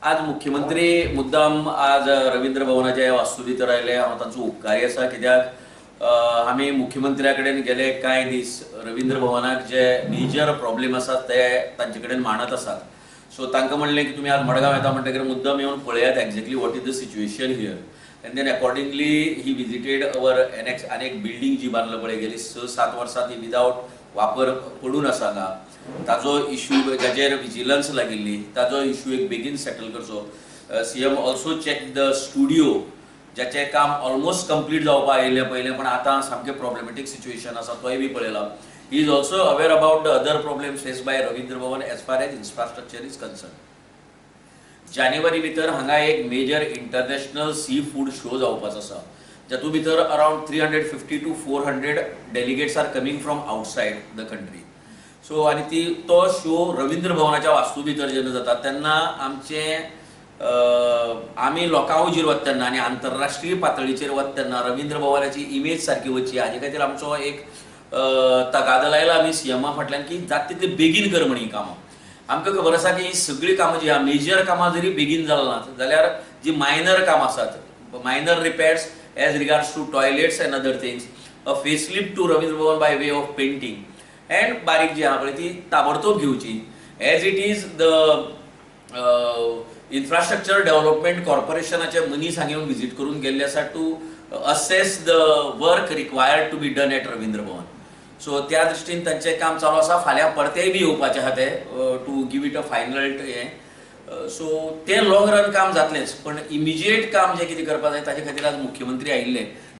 आज मुख्यमंत्री मुद्दाम आज रवींद्र भवनाच्या वास्तू भितर आयले. हांव तांचो उपकारी आसा, कित्याक आमी मुख्यमंत्र्या कडेन गेले कांय दीस रवींद्र भवनाक जे मेजर प्रॉब्लेम आसात ते तांचे कडेन मांडत आसात. सो तांकां म्हणलें की तुमी आज मडगांव येता म्हणटकीर मुद्दाम येवन पळयात exactly what is the situation here, and then accordingly he visited our annex. आनी एक बिल्डींग जी बांदला पळय गेली 6-7 वर्सां ती विदावट वापर पडून आसा हांगा, ताजो इशू जाचेर विजिलन्स लागिल्ली ताजो इशू एक बेगीन सेटल करचो. CM also check the studio ज्याचें काम ऑलमोस्ट कंप्लीट जावपा आयिल्लें पयलें, पण आतां सामकें प्रॉब्लेमेटीक सिच्युएशन आसा तोय बी पळयला. He is also aware about the other problems faced by Ravindra Bhavan as far as infrastructure is concerned. जानेवारी भितर हांगा एक major international sea food show जावपाचो आसा, जातूंत भितर around 350 to 400 delegates are coming from outside the country. So आनी ती तो शो रवींद्र भवनाच्या वास्तू भितर जेन्ना जाता तेन्ना आमचें आमी लोकां हुजीर वता तेन्ना आनी आंतरराष्ट्रीय पातळीचेर वता तेन्ना रवींद्र भवनाची इमेज सारकी वचची हाजे खातीर आमचो एक तगादो लायला आमी सीएमा फाटल्यान की जाता तितले बेगीन कर म्हण ही कामां. आमकां खबर आसा की ही सगळीं कामां जी आहा मेजर कामां जरी बेगीन जालीं ना जाल्यार जी मायनर कामां आसात, minor repairs as regards to toilets and other things, a facelift to Ravindra Bhavan by way of painting and बारीक जी आहा पळय ती ताबडतोब घेवची. As it is the infrastructure development कॉर्पोरेशनाचे मनीस हांगा येवन विजीट करून गेल्ले आसा to assess the work required to be done at Ravindra Bhavan. So त्या दृश्टीन तांचें काम चालू आसा. फाल्यां परतेय बी येवपाचें आहा ते to give it a final हें. सो तें लॉंग रन काम जातलेंच, पण इमिजिएट काम जें कितें करपाक जाय ताजे खातीर आज मुख्यमंत्री आयिल्ले.